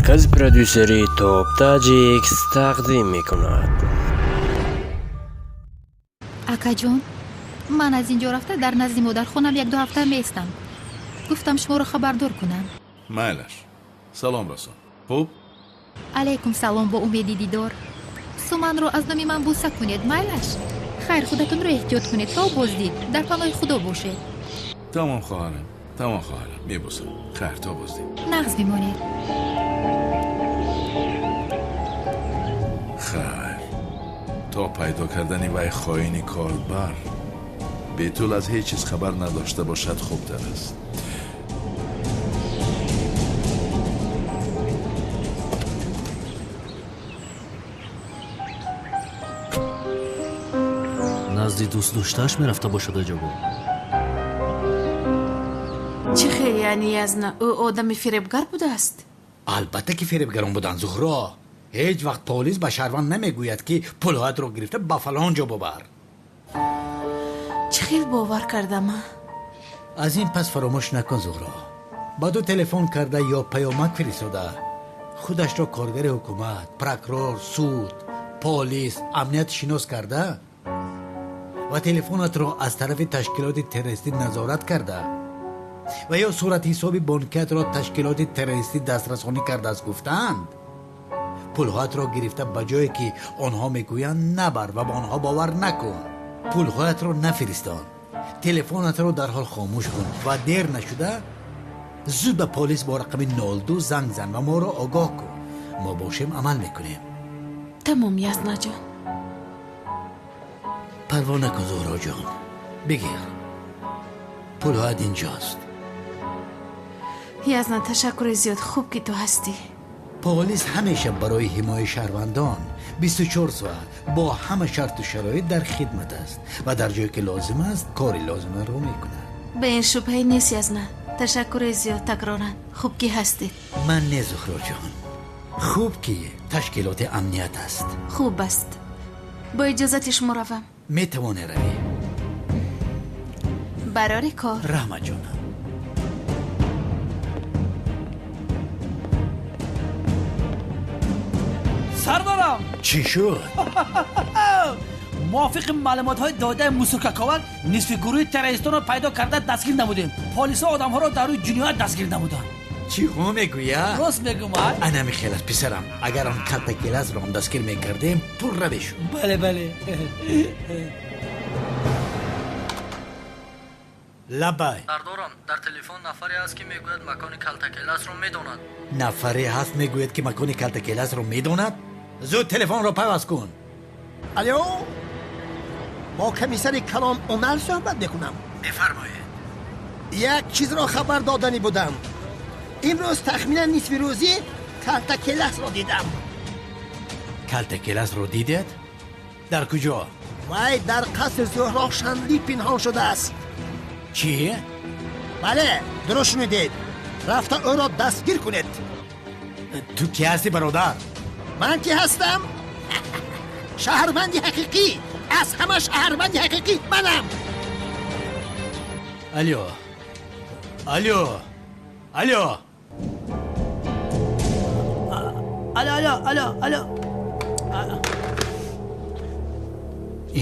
Маркази продюсерии Топ Таҷикс тақдим мекунад. Акаҷон, ман аз ин ҷо рафта дар назди модархонам 1-2 ҳафта меистам. Гуфтам шуморо хабардор кунам. Майлаш, салом расон. Хуб? Алайкум салом, бо умеди дидор. Суманро аз номи ман буса кунед, майлаш? Хайр, худатонро эҳтиёт кунед то боздид. Дар паноҳи Худо бошед. Тамом хоҳарам, тамом хоҳарам, мебусам. Хайр, то боздид. Нағз бимонед. Хайр, то пайдо кардани вай хоини корбар бетул аз ҳеҷ чиз хабар надошта бошад хубтар аст. Назди дӯстдоштааш мерафта бошад аҷабо. Чӣ хел яъне Язна, ӯ одами фиребгар будааст? Албатта ки фиребгарон буданд, Зуҳро. Ҳеҷ вақт полис ба шаҳрванд намегӯяд, ки пулҳоятро гирифта ба фалон ҷо бубар. Чӣ хел бовар кардама? Аз ин пас фаромӯш накун, Зуҳро. Ба ду телефон карда ё паёмак фиристода худашро коргари ҳукумат, прокурор, суд, полис, амниятшинос карда ва телефонатро аз тарафи ташкилоти террористӣ назорат карда ва ё суратҳисоби бонкиятро ташкилоти террористӣ дастрасонӣ кардааст гуфтаанд, пулҳоятро гирифта ба ҷое ки онҳо мегӯянд набар ва ба онҳо бовар накун. Пулҳоятро нафиристон, телефонатро дарҳол хомӯш кун ва дер нашуда зуд ба полис бо рақами 02 занг зан ва моро огоҳ кун. Мо бошем амал мекунем. Тамом, Язнаҷон. Парво накун, Зуҳроҷон, бигир, пулҳоят инҷост. Язна, ташаккури зиёд, хуб ки ту ҳастӣ. Полис ҳамеша барои ҳимояи шаҳрвандон 24 соат бо ҳама шарту шароит дар хидмат аст ва дар ҷое ки лозим аст кори лозимаро мекунад. Ба ин шубҳае нест, Язна. Ташаккури зиёд такроран, хуб ки ҳастед. Ман не, Зуҳроҷон, хуб ки ташкилоти амният аст. Хуб аст, бо иҷозати шумо равам. Метавонӣ равӣ. Барори кор. Раҳмат ҷонам. Сардарам! Чӣ шуд? Мувофиқи маълумотҳои додаи мусуркаковак нисфи гурӯҳи террористонро пайдо карда дастгир намудем. Полисҳо одамҳоро дар рӯи ҷиноят дастгир намуданд. Чӣ хо мегӯяд? Рост мегӯм, ай? Анами хел аст, писарам. Агар он калтакеласро ҳам дастгир мекардем, пурра мешуд. Бале, бале. Лабай. Сардорам, дар телефон нафаре ҳаст ки мегӯяд макони калтакеласро медонад. Нафаре ҳаст мегӯяд ки макони калтакеласро медонад? Зуд телефонро пайваст кун. Алло, бо комиссари калон Умар суҳбат мекунам. Бифармоед. Як чизро хабар доданӣ будам. Имрӯз тахминан нисфи рӯзӣ калтакеласро дидам. Калтакеласро дидед? Дар куҷо? Вай дар қасри Зуҳро Шанлӣ пинҳон шудааст. Чӣ? Бале, дуруст шунидед. Рафта ӯро дастгир кунед. Ту кӣ ҳастӣ, бародар? Ман ки ҳастам? Шаҳрванди ҳақиқӣ, аз ҳама шаҳрванди ҳақиқӣ манам. Алло, алло, алло, алло, алло, алло, алло.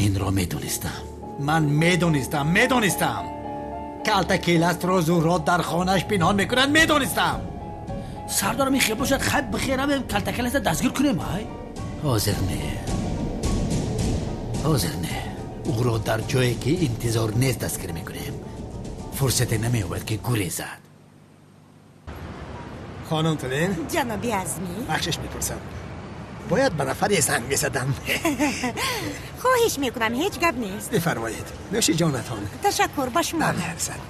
Инро медонистам. Ман медонистам, медонистам. Калтакеласро Зуҳро дар хонааш пинҳон мекунад, медонистам. Сардорам, ин хел бошад, хайр бихер равем калтакеласро дастгир кунем, ай? Ҳозир не, ҳозир не. Ӯро дар ҷое ки интизор нест дастгир мекунем. Фурсате намеёбад ки гурезад. Хонум Тулин? Ҷаноби Азмӣ? Бахшиш мепурсам, бояд ба нафаре занг мезадам. Хоҳиш мекунам, ҳеҷ гап нест. Бифармоед, нӯши ҷонатон. Ташаккур, ба шумо. Намеарзад.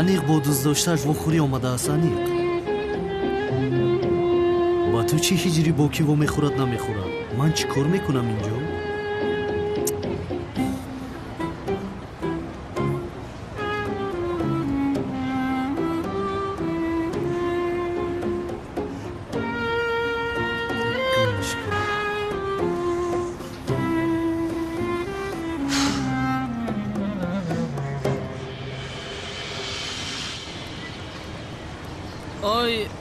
Аниқ бо дӯстдоштааш вохӯрӣ омадааст, аниқ. Ба ту чӣ ҳиҷри бо кӣ вомехӯрад намехӯрад? Ман чӣ кор мекунам инҷо?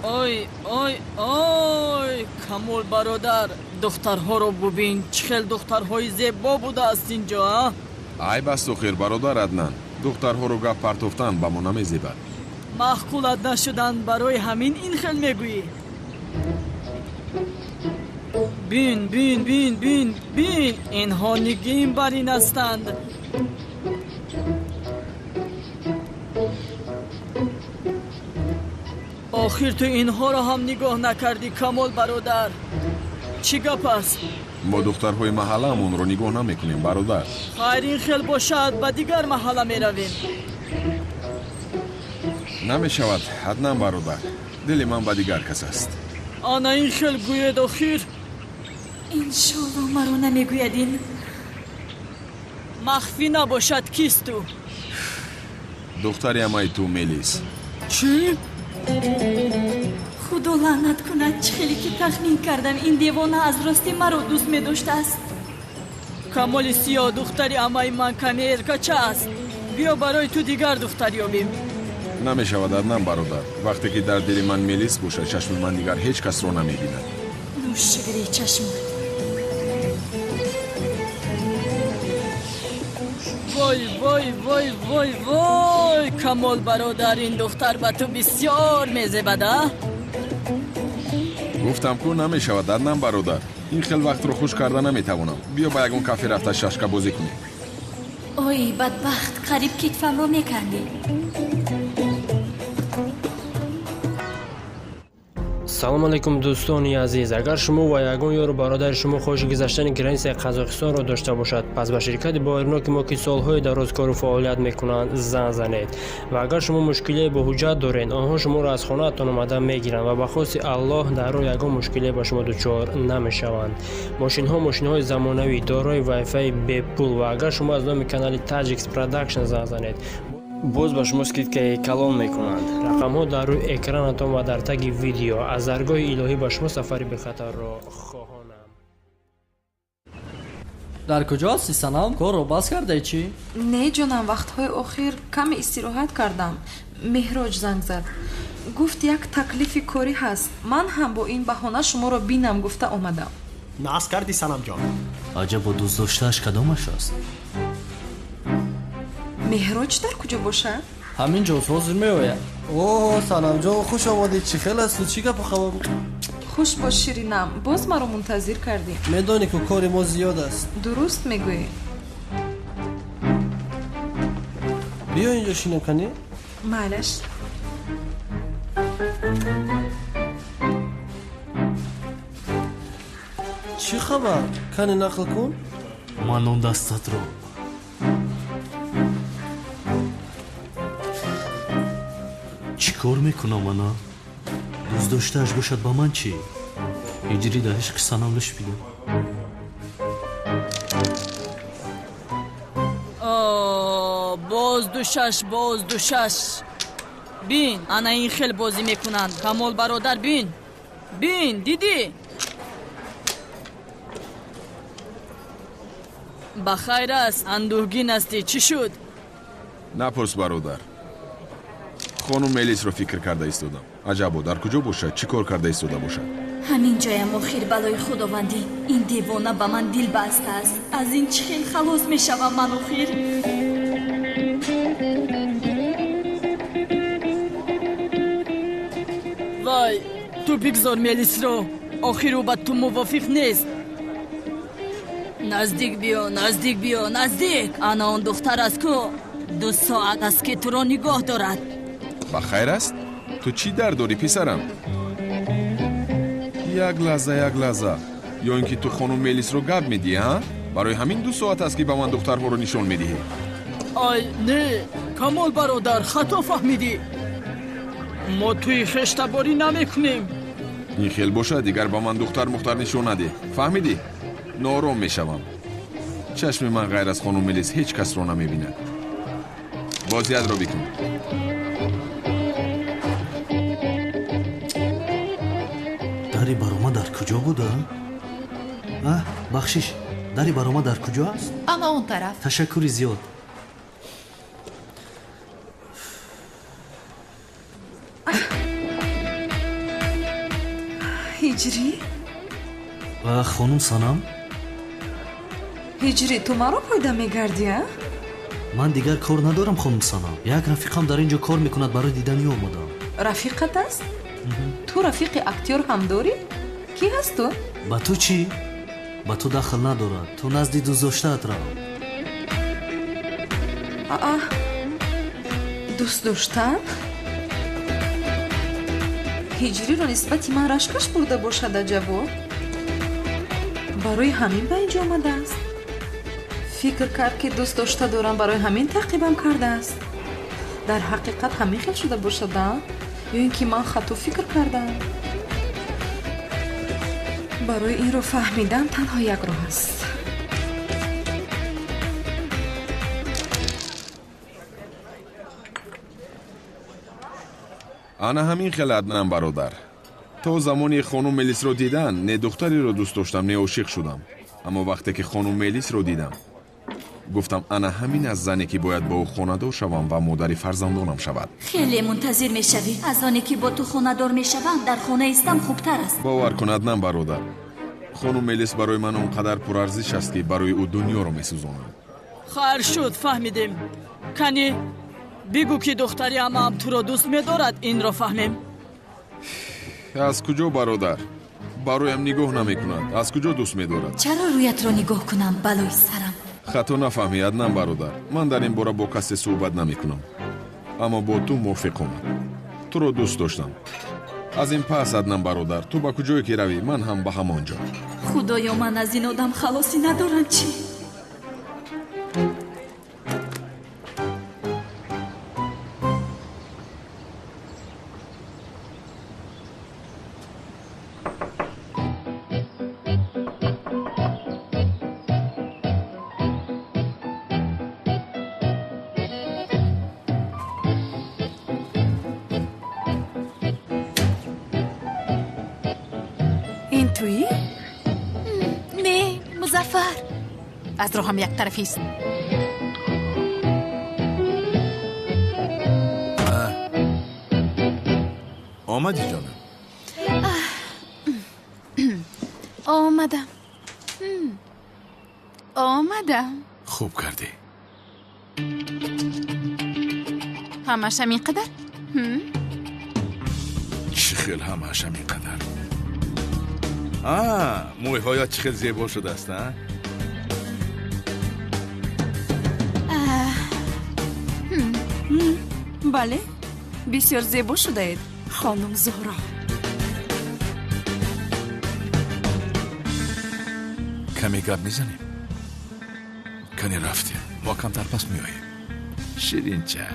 Ой, ой, ой, Камол бародар, духтарҳоро бубин, чӣ хел духтарҳои зебо будааст инҷо, а? Айб аст охир, бародар Аднан. Духтарҳоро гап партофтан ба мо намезебад. Маъқулат нашуданд, барои ҳамин ин хел мегӯӣ. Бин, бин, бин, бин, бин, инҳо нигин бар ин ҳастанд. Охир ту инҳоро ҳам нигоҳ накардӣ, Камол бародар. Чӣ гап аст? Мо духтарҳои маҳаллаамонро нигоҳ намекунем, бародар. Хайр, ин хел бошад, ба дигар маҳалла меравем. Намешавад, Аднан бародар. Дили ман ба дигар кас аст. Ана ин хел гӯед охир. Иншолло маро намегӯяд ин. Махфӣ набошад, кист ту? Духтари амаи ту Мелис. Чӣ? Худо лаънат кунад, чӣ хеле ки тахмин кардам, ин девона аз рости маро дӯст медоштааст. Камоли сиёҳ, духтари амаи ман каме эркача аст. Биё барои ту дигар духтар ёбем. Намешавад, Аднан бародар. Вақте ки дар дили ман Мелис бошад, чашми ман дигар ҳеҷ касро намебинад. Нӯшшигири чашмат. Вой, вой, вой, вой, вой, Камол бародар, ин духтар ба ту бисёр мезебад, а? Гуфтам ку намешавад, Аднан бародар. Ин хел вақтро хуш карда наметавонам. Биё ба ягон кафе рафта шашка бозӣ кунем. Ой, бадбахт, қариб китфамро мекандӣ. Салом алейкум, дӯстони азиз. Агар шумо ва ягон ёру бародари шумо хоҳиши гузаштани границаи Қазоқистонро дошта бошад, пас ба ширкати боварноки мо, ки солҳои дароз кору фаъолият мекунанд, занг занед. Ва агар шумо мушкилие бо ҳуҷҷат доред, онҳо шуморо аз хонаатон омада мегиранд ва ба хости Аллоҳ дар роҳ ягон мушкилие ба шумо дучор намешаванд. Мошинҳо мошинҳои замонавӣ, дорои вайфаи бепул, ва агар шумо аз номи канали Tajix Production занг занед, боз ба шумо скидкаи калон мекунанд. Рақамҳо дар рӯи экранатон ва дар таги видео. Аз даргоҳи илоҳӣ ба шумо сафари бехатарро хоҳонам. Дар куҷо ҳастӣ, Санам? Корро бас кардаи чӣ? Не, ҷонам, вақтҳои охир каме истироҳат кардам. Меҳроҷ занг зад. Гуфт як таклифи корӣ ҳаст. Ман ҳам бо ин баҳона шуморо бинам гуфта омадам. Нағз кардӣ, Санамҷон. Аҷабо дӯстдоштааш кадомаш аст? Меҳроҷ дар куҷо бошад? Ҳамин ҷост, ҳозир меояд. О, Санамҷон, хуш омадӣ. Чӣ хел асту, чӣ гапу хабар? Хуш бош, Ширинам, боз маро мунтазир кардӣ. Медонӣ ку кори мо зиёд аст. Дуруст мегӯӣ. Биё инҷо шинем, канӣ. Майлаш. Чӣ хабар? Кани нақл кун. Ман он дастатро чӣ кор мекунам ана? Дӯстдоштааш бошад, ба ман чӣ? Ҳиҷрӣ дар ишқи Санам лушпида. Боз душаш, боз душаш. Бин, ана ин хел бозӣ мекунанд. Камол бародар, бин. Бин, дидӣ? Ба хайр аст, андӯҳгин ҳастӣ, чӣ шуд? Напурс, бародар. Хонум Мелисро фикр карда истодам. Аҷабо, дар куҷо бошад, чӣ кор карда истода бошад? Ҳамин ҷоям охир, балои худовандӣ. Ин девона ба ман дил бастааст. Аз ин чӣ хел халос мешавам ман охир? Вай, ту бигзор Мелисро. Охир ӯ ба ту мувофиқ нест. Наздик биё, наздик биё, наздик. Ана он духтар аст ку. 2 соат аст ки туро нигоҳ дорад. Ба хайр аст? Ту чӣ дард дорӣ, писарам? Як лаҳза, як лаҳза. Ё ин ки ту хонум Мелисро гап медиҳӣ, ҳа? Барои ҳамин 2 соат аст ки ба ман духтарҳоро нишон медиҳӣ. Ай, не, Камол бародар, хато фаҳмидӣ. Мо туи хештаборӣ намекунем. Ин хел бошад, дигар ба ман духтар мухтар нишон надеҳ. Фаҳмидӣ? Ноором мешавам. Чашми ман ғайр аз хонум Мелис ҳеҷ касро намебинад. Бозиятро бикун. Дари барома дар куҷо буда? Бахшиш, дари барома дар куҷо аст? Ана он тараф. Ташаккури зиёд. Ҳиҷрӣ? Хонум Санам? Ҳиҷрӣ, ту маро пайдо мегардӣ, а? Ман дигар кор надорам, хонум Санам. Як рафиқам дар ин ҷо кор мекунад, барои дидани ӯ омадам. Рафиқат аст? Ту рафиқи актёр ҳам дорӣ? Кӣ ҳаст ту? Ба ту чӣ? Ба ту дахл надорад. Ту назди дӯстдоштаат рав. Аа, дӯст доштам? Ҳиҷриро нисбати ман рашкаш бурда бошад, аҷабо? Барои ҳамин ба ин ҷо омадааст. Фикр кард, ки дӯст дошта дорам, барои ҳамин таъқибам кардааст. Дар ҳақиқат ҳамин хел шуда бошад, а? Ё ин ки ман хато фикр кардам? Барои инро фаҳмидан танҳо як роҳ аст. Ана ҳамин хел, Аднан бародар. То замони хонум Мелисро дидан, не духтареро дӯст доштам, не ошиқ шудам. Аммо вақте ки хонум Мелисро дидам, гуфтам, ана ҳамин аст зане, ки бояд бо ӯ хонадор шавам ва модари фарзандонам шавад. Хеле мунтазир мешавӣ. Аз оне ки бо ту хонадор мешавам, дар хона истам хубтар аст. Бовар кун, Аднан бародар, хонум Мелис барои ман он қадар пурарзиш аст, ки барои ӯ дунёро месӯзонам. Хайр шуд, фаҳмидем. Кани, бигӯ, ки духтари амаам туро дӯст медорад, инро фаҳмем. Аз куҷо, бародар? Бароям нигоҳ намекунад. Аз куҷо дӯст медорад? Чаро рӯятро нигоҳ кунам, балои сарам? Хато нафаҳмӣ, Аднан бародар. Ман дар ин бора бо касе суҳбат намекунам. Аммо бо ту мувофиқ омад. Туро дӯст доштам. Аз ин пас, Аднан бародар, ту ба куҷое ки равӣ, ман ҳам ба ҳамон ҷо. Худоё, ман аз ин одам халосӣ надорам, чӣ? Ин туӣ? Не, Музаффар. Аз роҳам яктарафист. Омадӣ, ҷонам? Омадам. Омадам. Хуб кардӣ. Ҳамааш ҳамин қадар? Чӣ хел ҳамааш ҳамин қадар? Мӯйҳоят чӣ хел зебо шудааст, а? Бале, бисёр зебо шудаед, хонум Зуҳро. Каме гап мезанем? Кане рафтем, мо камтар пас меоем. Ширинча.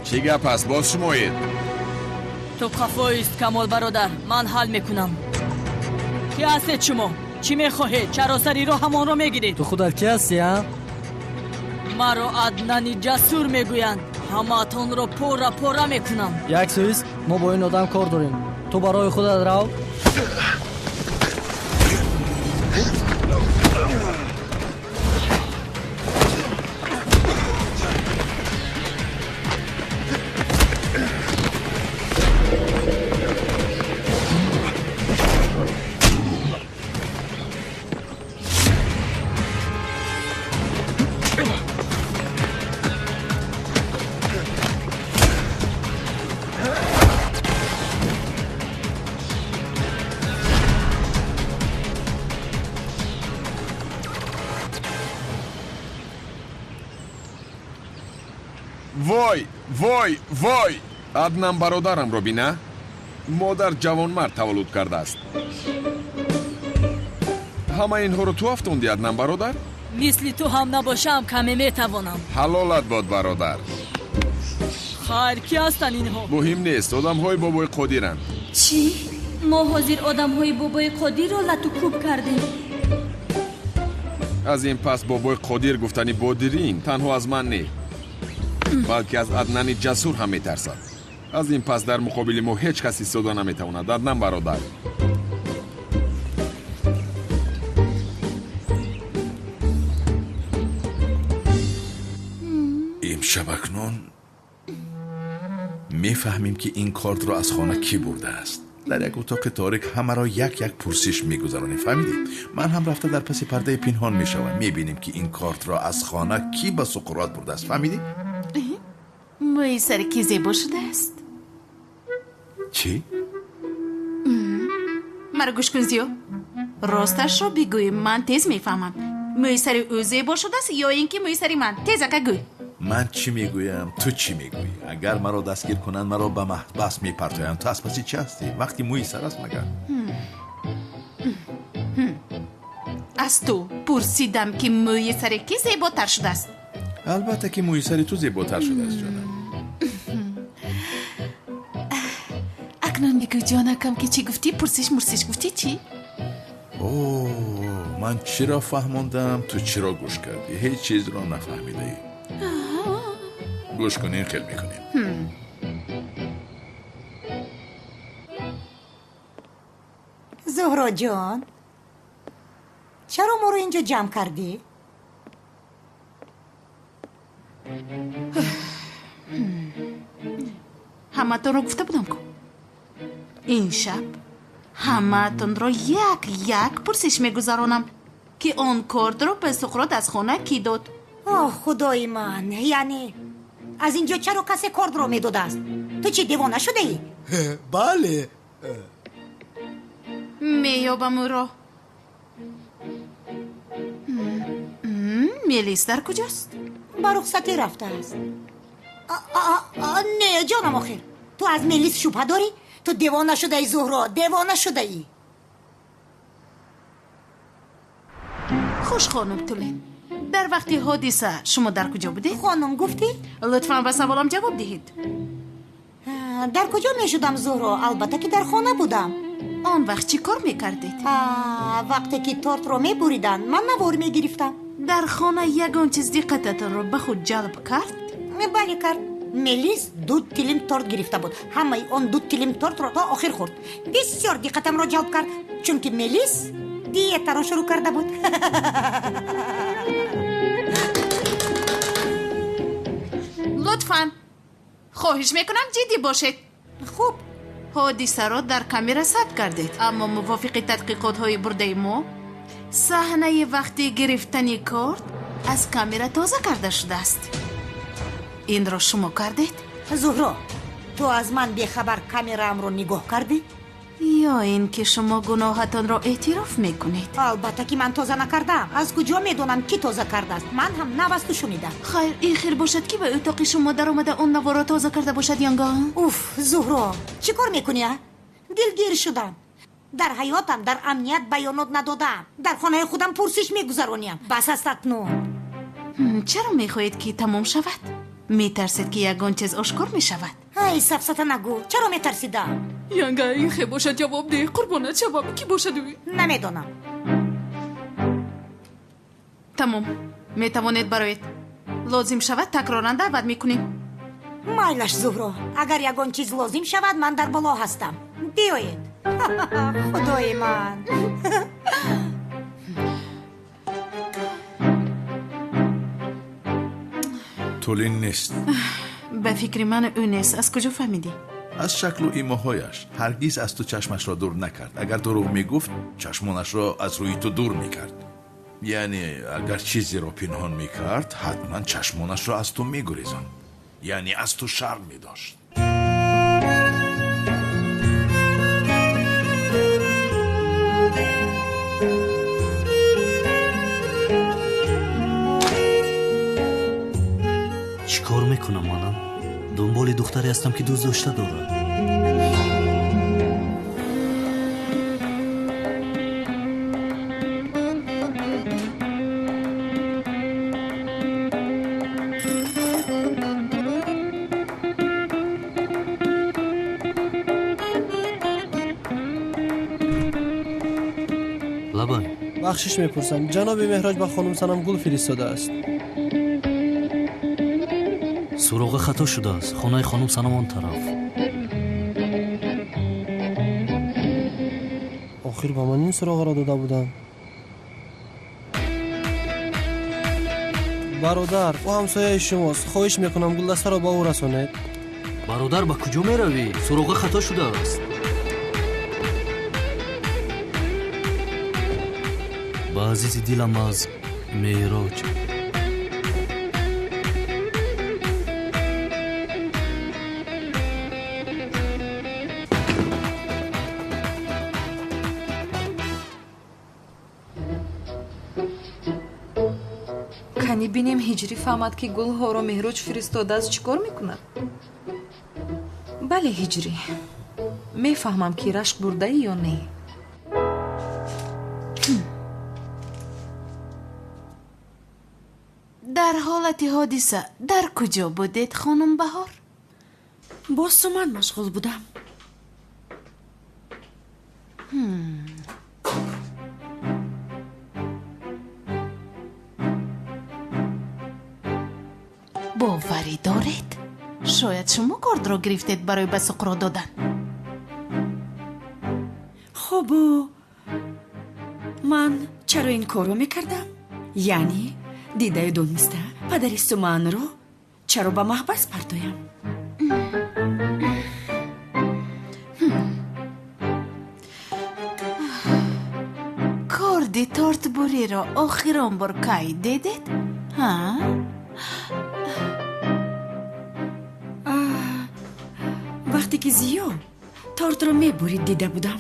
Чӣ гап аст? Боз шумоед? Ту қафоист, Камол бародар. Ман ҳал мекунам. Кӣ ҳастед шумо? Чӣ мехоҳед? Чаро сари роҳ ҳамонро мегиред? Ту худат кӣ ҳастӣ, а? Маро Аднани Ҷасур мегӯянд. Ҳамаатонро пора пора мекунам. Як чиз, мо бо ин одам кор дорем. Ту барои худат рав. Вой, вой, вой! Аднан бародарамро бина. Модар ҷавонмард таваллуд кардааст. Ҳама инҳоро ту афтонди, Аднан бародар? Мисли ту ҳам набошам, каме метавонам. Ҳалолат бод, бародар. Хайр, кӣ ҳастанд инҳо? Муҳим нест, одамҳои бобои Қодиранд. Чӣ? Мо ҳозир одамҳои бобои Қодирро лату кӯб кардем. Аз ин пас бобои Қодир гуфтани бодирин танҳо аз ман не, балки аз Аднани Ҷасур ҳам метарсад. Аз ин пас дар муқобили мо ҳеҷ кас истода наметавонад. Аднан бародар. Имшаб акнун мефаҳмем, ки ин кортро аз хона кӣ бурдааст. Дар як утоқи торик ҳамаро як-як пурсиш мегузаронем, фаҳмидӣ? Ман ҳам рафта дар паси пардаи пинҳон мешавам. Мебинем, ки ин кортро аз хона кӣ ба Суқрот бурдааст, фаҳмидӣ? Мӯи сари кӣ зебо шудааст? Чӣ? Маро гӯш кун, Зиё. Росташро бигӯй, ман тез мефаҳмам. Мӯи сари ӯ зебо шудааст ё ин ки мӯи сари ман? Тезака гӯй. Ман чӣ мегӯям, ту чӣ мегӯӣ? Агар маро дастгир кунанд, маро ба маҳбас мепартоянд. Ту аз паси чӣ ҳастӣ? Вақти мӯи сар аст магар? Аз ту пурсидам, ки мӯи сари кӣ зеботар шудааст. Албатта, ки мӯи сари ту зеботар шудааст, ҷонам. Акнун бигӯ, ҷонакам, ки чӣ гуфтӣ? Пурсиш мурсиш гуфтӣ чӣ? О, ман чиро фаҳмондам, ту чиро гӯш кардӣ? Ҳеҷ чизро нафаҳмидаӣ. Гӯш кунем, хел мекунем. Зуҳро ҷон, чаро моро инҷо ҷамъ кардӣ? Ҳамаатонро гуфта будам ку. Ин шаб ҳамаатонро як як пурсиш мегузаронам, ки он кортро ба Суқрот аз хона кӣ дод. Оҳ, худои ман, яъне аз инҷо чаро касе кортро медодааст? Ту чӣ, девона шудаӣ? Бале. Меёбам ӯро. Мелис дар куҷост? Ба рухсатӣ рафтааст. Не, ҷонам, охир ту аз Мелис шубҳа дорӣ? Ту девона шудаӣ, Зуҳро, девона шудаӣ. Хуш, хонум Тулин, дар вақти ҳодиса шумо дар куҷо будед? Хонум гуфтӣ? Лутфан ба саволам ҷавоб диҳед. Дар куҷо мешудам, Зуҳро? Албатта, ки дар хона будам. Он вақт чӣ кор мекардед? Вақте ки тортро мебуриданд, ман навор мегирифтам. Дар хона ягон чиз диққататонро ба худ ҷалб кард? Бале, кард. Мелис 2 тилим торт гирифта буд. Ҳамаи он 2 тилим тортро то охир хӯрд. Бисёр диққатамро ҷалб кард, чунки Мелис диетаро шурӯъ карда буд. Лутфан, хоҳиш мекунам, ҷиддӣ бошед. Хуб. Ҳодисаро дар камера сабт кардед, аммо мувофиқи тадқиқотҳои бурдаи мо саҳнаи вақти гирифтани корт аз камера тоза карда шудааст. Инро шумо кардед? Зуҳро, ту аз ман бехабар камераамро нигоҳ кардӣ? Ё ин ки шумо гуноҳатонро эътироф мекунед? Албатта, ки ман тоза накардаам. Аз куҷо медонам, кӣ тоза кардааст? Ман ҳам нав аз ту шунидам. Хайр, ин хел бошад, ки ба утоқи шумо даромада он наворро тоза карда бошад, янга? Уф, Зуҳро, чӣ кор мекунӣ, а? Дилгир шудам. Дар ҳаётам дар амният баёнот надодаам. Дар хонаи худам пурсиш мегузароням. Бас аст акнун. Чаро мехоҳед, ки тамом шавад? Метарсед, ки ягон чиз ошкор мешавад? Ай, сафсата нагӯ. Чаро метарсидам? Янга, ин хе бошад, ҷавоб деҳ. Қурбонат шавам, кӣ бошад ӯ? Намедонам. Тамом, метавонед бароед. Лозим шавад, такроран даъват мекунем. Майлаш, Зуҳро, агар ягон чиз лозим шавад, ман дар боло ҳастам. Биёед. Худои ман. Тулин нест. Ба фикри ман ӯ нест. Аз куҷо фаҳмидӣ? Аз шаклу имоҳояш. Ҳаргиз аз ту чашмашро дур накард. Агар дурӯғ мегуфт, чашмонашро аз рӯи ту дур мекард. Яъне агар чизеро пинҳон мекард, ҳатман чашмонашро аз ту мегурезонд. Яъне аз ту шарм медошт. Чӣ кор мекунам манам? Дунболи духтаре ҳастам, ки дӯст дошта дорад. Лабай. Бахшиш мепурсам, ҷаноби Меҳроҷ ба хонум Санам гул фиристодааст. Суроға хато шудааст. Хонаи хонум Санам он тараф. Охир ба ман ин суроғаро дода буданд. Бародар, ӯ ҳамсояи шумост. Хоҳиш мекунам гулдастаро ба ӯ расонед. Бародар, ба куҷо меравӣ? Суроға хато шудааст. Ба азизи дилам аз Меъроҷ. Кани бинем, Ҳиҷрӣ фаҳмад, ки гулҳоро Меҳроҷ фиристодааст, чӣ кор мекунад? Бале, Ҳиҷрӣ, мефаҳмам, ки рашк бурдаӣ ё не. Дар ҳолати ҳодиса дар куҷо будед, хонум Баҳор? Бо Суман машғул будам. Боварӣ доред? Шояд шумо кордро гирифтед барои ба Суқро додан. Хобу ман чаро ин корро мекардам? Яъне дидаю дониста падари Суманро чаро ба маҳбас партоям? Корди тортбуриро охирон бор кай дидед? Ҳа? Вақте ки Зиё тортро мебурид, дида будам.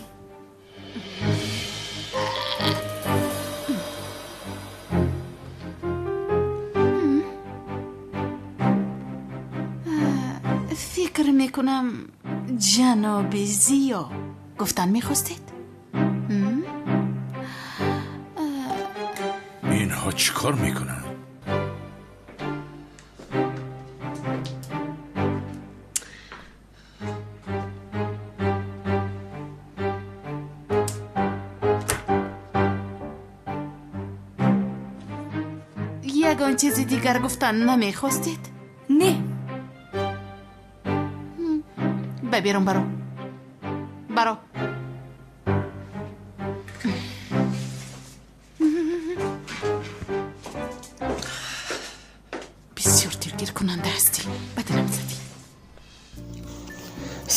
Фикр мекунам, ҷаноби Зиё гуфтан мехостед? Инҳо чӣ кор мекунанд? Ягон чизи дигар гуфтан намехостед? Не. Ба берун баро. Баро. Бисёр дилгиркунанда ҳастӣ. Ба дилам задӣ.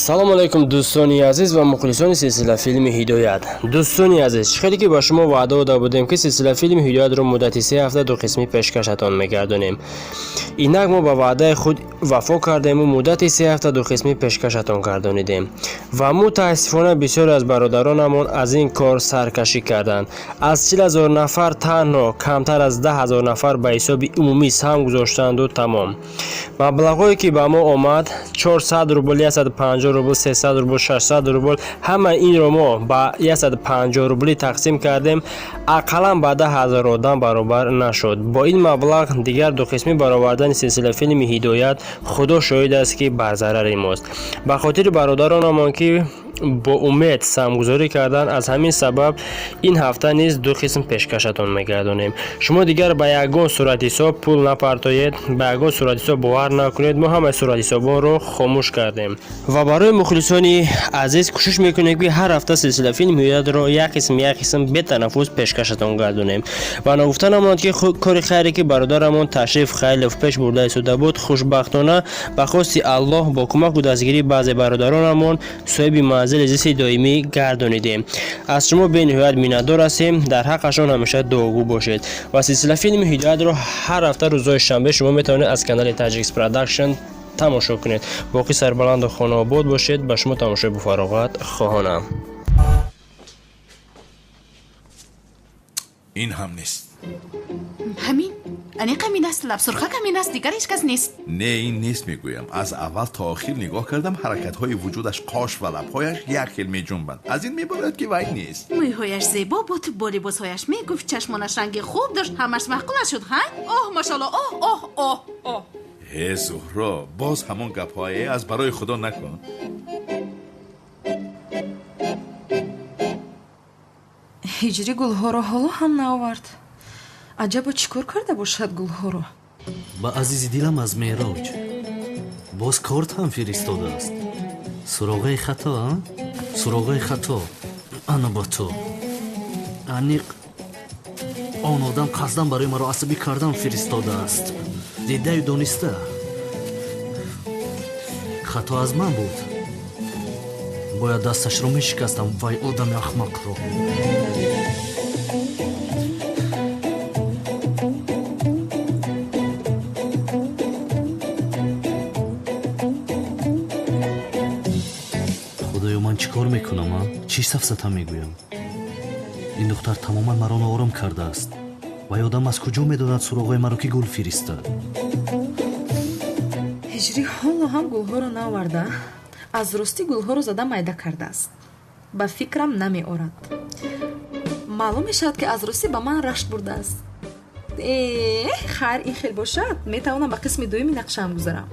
Салом алейкум, дӯстони азиз ва мухлисони силсила филми Ҳидоят. Дӯстони азиз, чӣ хеле ки ба шумо ваъда дода будем, ки силсила филми Ҳидоятро муддати 3 ҳафта ду қисмӣ пешкашатон мегардонем. Инак мо ба ваъдаи худ вафо кардему муддати 3 ҳафта ду қисмӣ пешкашатон гардонидем. Ва мутаассифона бисёре аз бародаронамон аз ин кор саркашӣ карданд. Аз 40 000 нафар танҳо камтар аз 10 000 нафар ба ҳисоби умумӣ саҳм гузоштанду тамом. Маблағҳое ки ба мо омад 400 рубл, 150 рубл, 300 рубл, 600 рубл, ҳама инро мо ба 150 рублӣ тақсим кардем, ақаллан ба 10 000 одам баробар нашуд. Бо ин маблағ дигар ду қисмӣ баровардани силсила филми Ҳидоят худо шоҳид аст, ки бар зарари мост. Ба хотири бародаронамон, ки бо умед саҳмгузорӣ карданд, аз ҳамин сабаб ин ҳафта низ ду қисм пешкашатон мегардонем. Шумо дигар ба ягон суратҳисоб пул напартоед, ба ягон суратҳисоб бовар накунед. Мо ҳамаи суратҳисобонро хомӯш кардем ва барои мухлисони азиз кӯшиш мекунем, ки ҳар ҳафта силсила филми Ҳидоятро як қисм як қисм бетанаффус пешкашатон гардонем. Ва ногуфта намонад, ки кори хайре ки бародарамон Ташриф Хайлов пеш бурда истода буд, хушбахтона ба хости Аллоҳ бо кӯмаку дастгирии баъзе бародаронамон соҳиби манзили зисти доимӣ гардонидем. Аз шумо бениҳоят миннатдор ҳастем. Дар ҳаққашон ҳамеша дуогӯ бошед ва силсила филми Ҳидоятро ҳар ҳафта рӯзҳои шанбе шумо метавонед аз канали Таҷикс Продакшн тамошо кунед. Боқӣ сарбаланду хонаобод бошед. Ба шумо тамошои бофароғат хоҳонам. Ин ҳам нест. Ҳамин аниқ ҳамин аст. Лабсурхак ҳамин аст, дигар ҳеҷ кас нест. Не, ин нест, мегӯям. Аз аввал то охир нигоҳ кардам, ҳаракатҳои вуҷудаш, қош ва лабҳояш як хел меҷунбанд. Аз ин мебарояд, ки вай нест. Мӯйҳояш зебо буд, бо либосҳояш мегуфт, чашмонаш ранги хуб дошт, ҳамаш маъқула шуд. Ҳа, оҳ, машалло, оҳ, оҳ, оҳ, оҳ. Ҳе, Зуҳро, боз ҳамон гапҳое аз барои худо накун. Ҳиҷрӣ гулҳоро ҳоло ҳам наовард. Аҷабо чӣ кор карда бошад гулҳоро? Ба азизи дилам аз Меъроҷ. Боз корт ҳам фиристодааст. Суроғаи хато, а? Суроғаи хато. Ана ба ту. Аниқ он одам қасдан барои маро асабӣ кардан фиристодааст. Дидаю дониста. Хато аз ман буд. Бояд дасташро мешикастам вай одами ахмақро. Худоё, ман чӣ кор мекунам, а? Чӣ сафсата мегӯям? Ин духтар тамоман маро ноором кардааст. Вай одам аз куҷо медонад суроғҳои маро, ки гул фиристад? Ҳиҷрӣ ҳоло ҳам гулҳоро наоварда. Аз ростӣ гулҳоро зада майда кардааст. Ба фикрам намеорад. Маълум мешавад, ки аз ростӣ ба ман рашк бурдааст. Хайр, ин хел бошад, метавонам ба қисми дуюми нақшаам гузарам.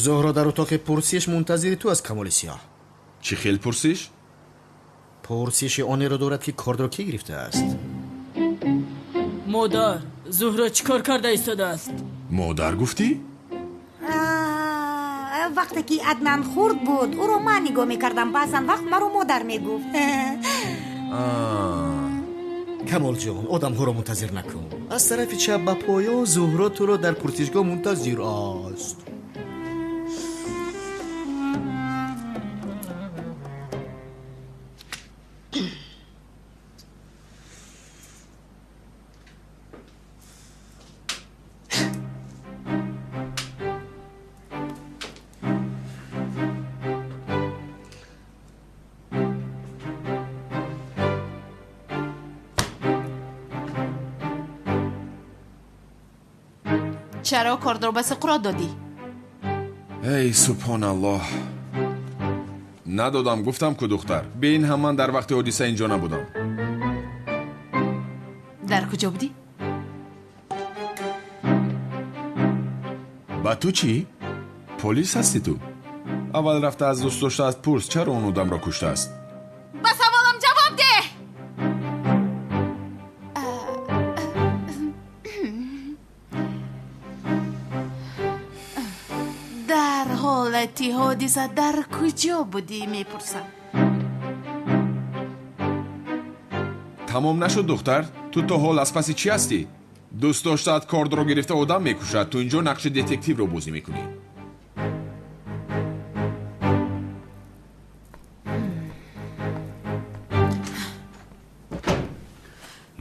Зуҳро дар утоқи пурсиш мунтазири ту аст, Камоли Сиёҳ. Чӣ хел пурсиш? Пурсиши онеро дорад, ки кордро кӣ гирифтааст. Модар, Зуҳро чӣ кор карда истодааст? Модар гуфтӣ? Вақте ки Аднан хурд буд, ӯро ман нигоҳ мекардам. Баъзан вақт маро модар мегуфт. Камолҷон, одамҳоро мунтазир накун. Аз тарафи чап ба поён Зуҳро туро дар пурсишгоҳ мунтазир аст. Чаро кордро ба Суқрот додӣ? Эй субҳоналлоҳ, надодам, гуфтам ку духтар. Бе ин ҳам ман дар вақти ҳодиса инҷо набудам. Дар куҷо будӣ? Ба ту чӣ? Полис ҳастӣ ту? Аввал рафта аз дӯст доштааст пурс, чаро он одамро куштааст. Ба саволам ҷавоб деҳ! Дар ҳолати ҳодиса дар куҷо будӣ, мепурсам. Тамом нашуд, духтар? Ту то ҳол аз паси чӣ ҳастӣ? Дӯст доштаат кордро гирифта одам мекушад, ту инҷо нақши детективро бозӣ мекунӣ.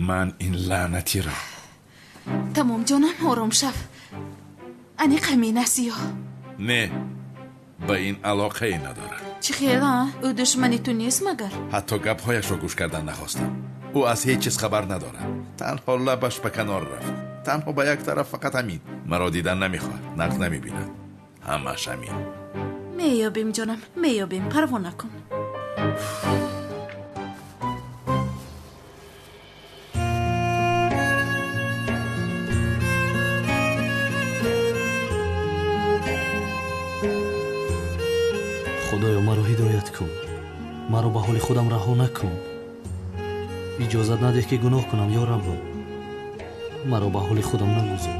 Ман ин лаънатиро. Тамом ҷонам, ором шав. Аниқ ҳамин аст ё? Не, ба ин алоқае надорад. Чӣ хел, а? Ӯ душмани ту нест магар? Ҳатто гапҳояшро гӯш кардан нахостам. Ӯ аз ҳеҷ чиз хабар надорад. Танҳо лабаш ба канор рафт. Танҳо ба як тараф, фақат ҳамин. Маро дидан намехоҳад, нағз намебинад. Ҳамааш ҳамин. Меёбем ҷонам, меёбем, парво накун. Худоё, маро ҳидоят кун. Маро ба ҳоли худам раҳо накун. Иҷозат надеҳ, ки гуноҳ кунам, ё Раббо. Маро ба ҳоли худам нагузор.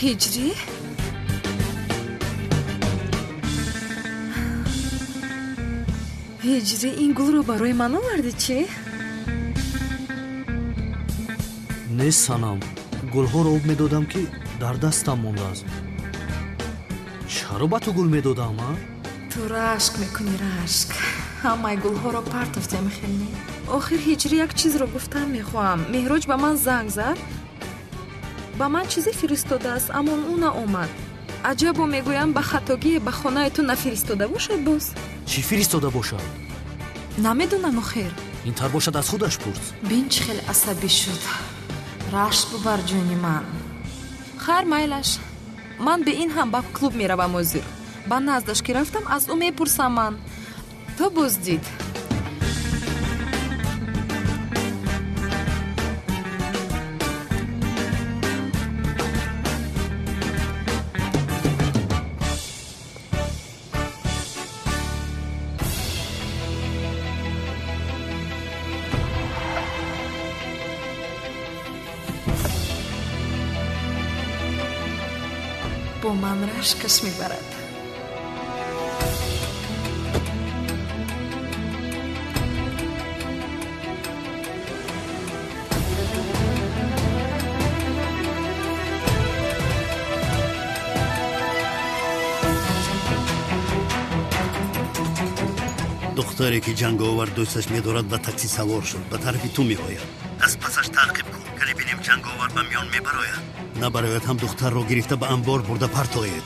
Ҳиҷрӣ? Ҳиҷрӣ, ин гулро барои ман овардӣ, чӣ? Не, санам, гулҳоро об медодам, ки дар дастам мондааст. Чаро ба ту гул медодам, а? Ту рашк мекунӣ, рашк. Ҳамаи гулҳоро партофтем, хел не? Охир ҳиҷрӣ, як чизро гуфтан мехоҳам. Меҳроҷ ба ман занг зад. Ба ман чизе фиристодааст, аммо ӯ наомад. Аҷабо, мегӯям, ба хатогие ба хонаи ту нафиристода бошад боз? Чӣ фиристода бошад? Намедонам, охир. Ин тар бошад, аз худаш пурс. Бин, чӣ хел асабӣ шуд. Рашк бубар, ҷони ман. Хайр, майлаш. Ман бе ин ҳам ба клуб меравам ҳозир. Ба наздаш ки рафтам, аз ӯ мепурсам ман. То боздид. Бо ман рашкаш мебарад. Духтаре ки ҷанговар дӯсташ медорад, ба такси савор шуд, ба тарафи ту меояд. Аз пасаш таъқиб кун, кале бинем ҷанговар ба миён мебарояд. Набарояд ҳам духтарро гирифта ба анбор бурда партоед.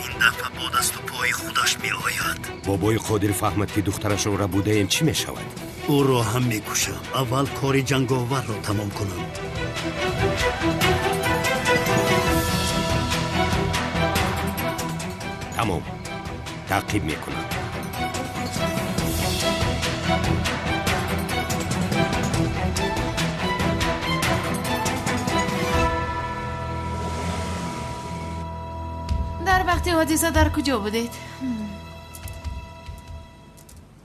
Ин дафъа бо дасту пои худаш меояд. Бобои Қодир фаҳмад, ки духтарашро рабудаем, чӣ мешавад? Ӯро ҳам мекушам. Аввал кори ҷанговарро тамом кунам. Тамом, таъқиб мекунам. Дар вақти ҳодиса дар куҷо будед?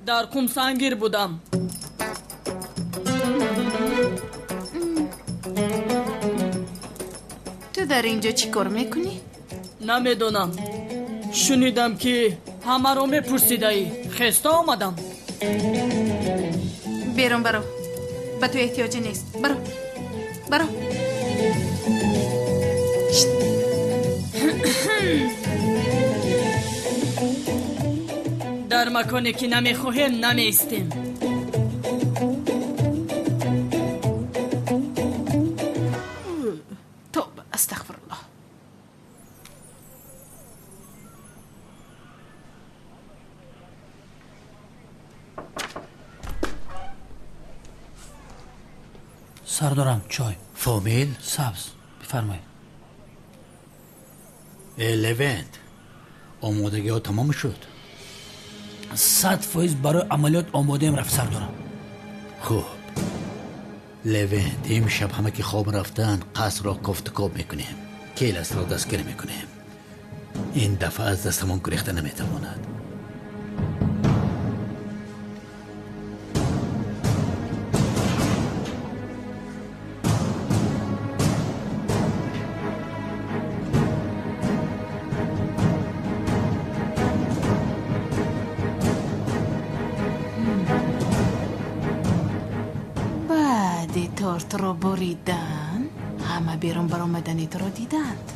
Дар Қумсангир будам. Ту дар ин ҷо чӣ кор мекунӣ? Намедонам. Шунидам, ки ҳамаро мепурсидаӣ. Хеста омадам. Берун баро. Ба ту эҳтиёҷе нест. Баро. Баро. Дар маконе ки намехоҳем, намеистем. Тоба, астағфируллоҳ. Сардорам, чой. Фомил? Сабз. Бифармоед. Э, Левент, омодагиҳо тамом шуд? 100% барои амалиёт омодаем, рафт, сардорам. Хуб, Левент, имшаб ҳама ки хоб рафтанд, қасрро кофтукоб мекунем, Келасро дастгир мекунем. Ин дафъа аз дастамон гурехта наметавонад. Баъди тортро буридан ҳама берун баромадани туро диданд.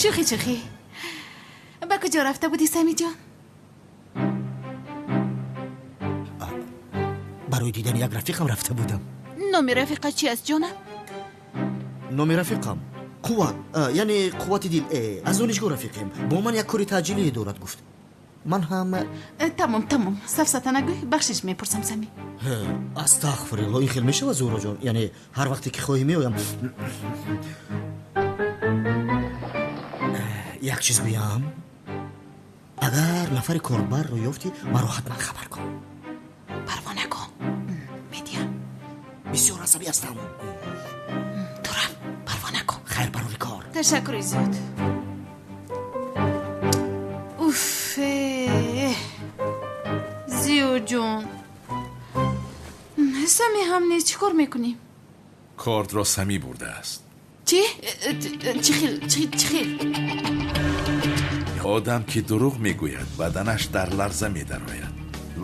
Шӯхӣ, шӯхӣ. Ба куҷо рафта будӣ, Самиҷон? Барои дидани як рафиқам рафта будам. Номи рафиқа чи аст, ҷонам? Номи рафиқам Қувват, яъне қуввати дил. Аз донишгоҳ рафиқем. Бо ман як кори таъҷилие дорад, гуфт. Ман ҳам Тамом, тамом, сафсата нагӯй. Бахшиш мепурсам, Сами. Астағфирулло, ин хел мешавад, Зуҳроҷон? Яъне ҳар вақте ки хоҳӣ, меоям. Як чиз гӯям: агар нафари корбарро ёфтӣ, маро ҳатман хабар кун. Парво накун, медиҳам. Бисёр асабӣ ҳастам. Ту рав, парво накун. Хайр, барори кор. Ташаккури зиёд. Уф, Зиёҷон, Сами ҳам нест, чӣ кор мекунем? Кортро Самӣ бурдааст. Чӣ? Чӣ хел, чӣ хел? Одам ки дурӯғ мегӯяд, баданаш дар ларза медарояд.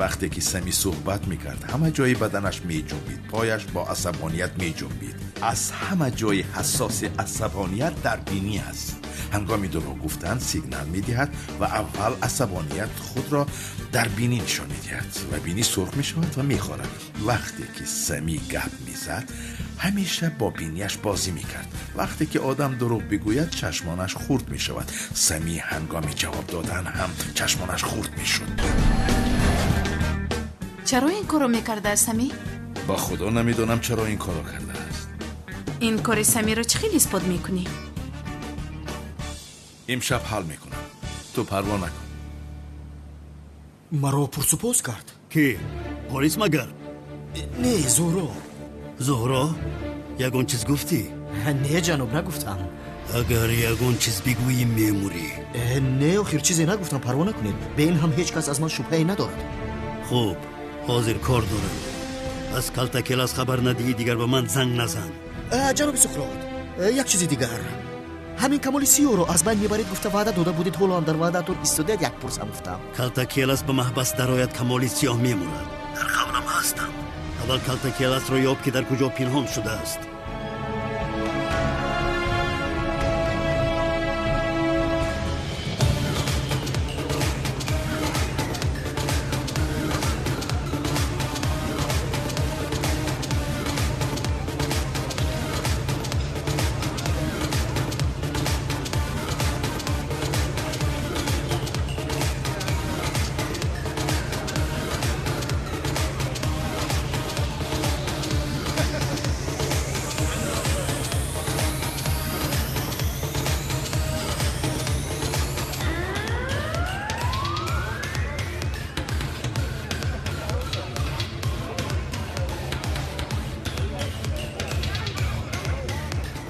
Вақте ки Самӣ суҳбат мекард, ҳама ҷои баданаш меҷунбид, пояш бо асабоният меҷунбид. Аз ҳама ҷои ҳассоси асабоният дар бинӣ аст. Ҳангоми дурӯғ гуфтан сигнал медиҳад ва аввал асабоният худро дар бинӣ нишон медиҳад ва бинӣ сурх мешавад ва мехорад. Вақте ки Самӣ гап мезад, ҳамеша бо бинияш бозӣ мекард. Вақте ки одам дурӯғ бигӯяд, чашмонаш хурд мешавад. Самӣ ҳангоми ҷавоб додан ҳам чашмонаш хурд мешуд. Чаро ин корро мекардааст, Самӣ? Ба худо, намедонам, чаро ин корро кардааст. Ин кори Самиро чӣ хел исбот мекунӣ? Имшаб ҳал мекунам, ту парво накун. Маро пурсупос кард. Ки? Полис магар? Не, Зуҳро. Зуҳро, ягон чиз гуфтӣ? Не, ҷаноб, нагуфтам. Агар ягон чиз бигӯӣ, мемурӣ. Не, охир чизе нагуфтам, парво накунед. Бе ин ҳам ҳеҷ кас аз ман шубҳае надорад. Хуб, ҳозир кор дорам. Аз Калтакелас хабар надиҳӣ, дигар ба ман занг назан. Ҷаноби Суқрот, як чизи дигар. Ҳамин Камоли Сиёҳро аз байн мебаред гуфта ваъда дода будед, ҳоло ҳам дар ваъдаатон истодаед, як пурсам гуфтам. Калтакелас ба маҳбас дарояд, Камоли Сиёҳ мемурад. Дар қавлам ҳастам. Аввал Калтакеласро ёб, ки дар куҷо пинҳон шудааст.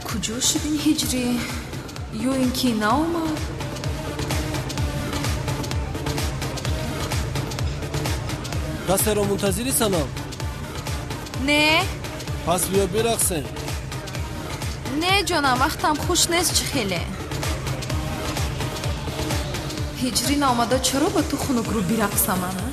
Куҷо шуд ин ҳиҷрӣ? Ё ин ки наомад? Касеро мунтазири, Санам? Не. Пас биё бирақсем. Не, ҷонам, вақтам хуш нест чӣ хеле. Ҳиҷрӣ наомада чаро ба ту хунукрӯ бирақсам ана?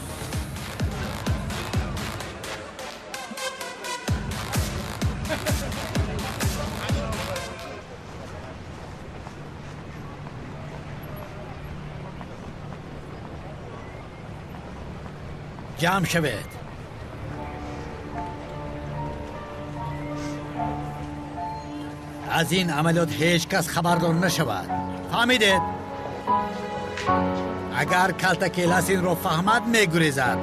ҷамъ шавед. Аз ин амалиёт ҳеҷ кас хабардор нашавад. Фаҳмидед? Агар Калтакелас инро фаҳмад, мегурезад.